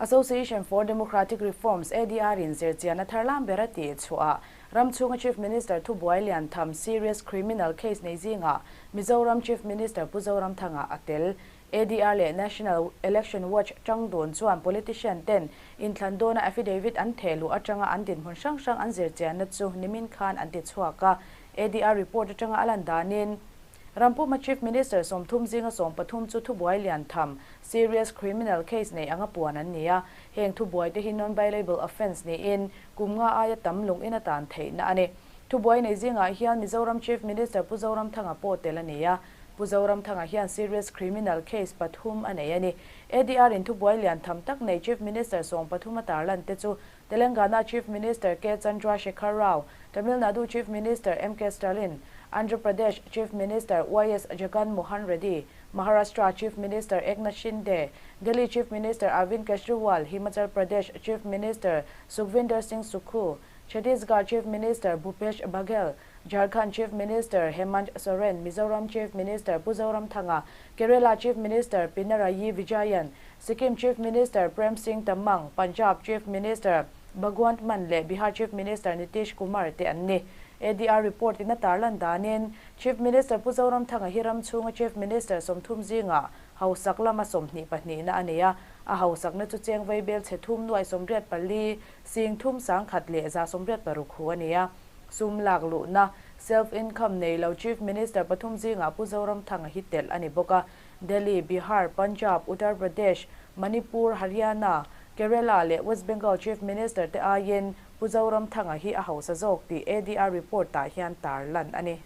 Association for Democratic Reforms, ADR, in zirchianna thar lam ber a tih chhuah ram chhunga Chief Minister thubuai lian tham serious criminal case nei zingah Mizoram Chief Minister Pu Zoramthanga a tel. ADR leh National Election Watch tang dun chuan politician ten inthlan dawna affidavit an theh luh atanga an dinhmun hrang hrang an zirchianna chu nimin khan an ti chhuak a. ADR report atanga a lan danin Rampuma Chief Minister 30 zinga 13 chu thubuai lian tham serious criminal case nei anga puan an ni a. Heng thubuai te hi non-bailable offence niin kum nga aia tam lung in atan theihna ani. Thubuai nei zingah hian Mizoram Chief Minister Pu Zoramthanga pawh tel ani a. Pu Zoramthanga hian serious criminal case pathum a nei ani. ADR in thubuai lian tham tak nei Chief Minister 13 a tarlan te chu Telangana Chief Minister K Chandra Shekhar Rao, Tamil Nadu Chief Minister M K Stalin, Andhra Pradesh Chief Minister Y S Jagan Mohan Reddy, Maharashtra Chief Minister Eknath Shinde, Delhi Chief Minister Arvind Kejriwal, Himachal Pradesh Chief Minister Sukhvinder Singh Sukhu, Chhattisgarh Chief Minister Bhupesh Baghel, Jharkhand Chief Minister Hemant Soren, Mizoram Chief Minister Pu Zoramthanga, Kerala Chief Minister Pinarayi Vijayan, Sikkim Chief Minister Prem Singh Tamang, Punjab Chief Minister Bhagwant Mann leh Bihar Chief Minister Nitish Kumar te an ni. ADR report in a tarlan danin Chief Minister Pu Zoramthanga hi ram chhunga Chief Minister 30 zinga hausak lama 22 na ani a, a hausak na chu cheng vaibel chhe thum nuai 84 sing thum sang khat leh za 86 hu ani a. Sum lak lu na self income nei lo Chief Minister pathum zinga Pu Zoramthanga hi tel ani bawk a. Delhi, Bihar, Punjab, Uttar Pradesh, Manipur, Haryana, Kerala leh West Bengal Chief Minister te aiin Pu Zoramthanga hi a hausa zawk tih ADR report ah hian tarlan ani.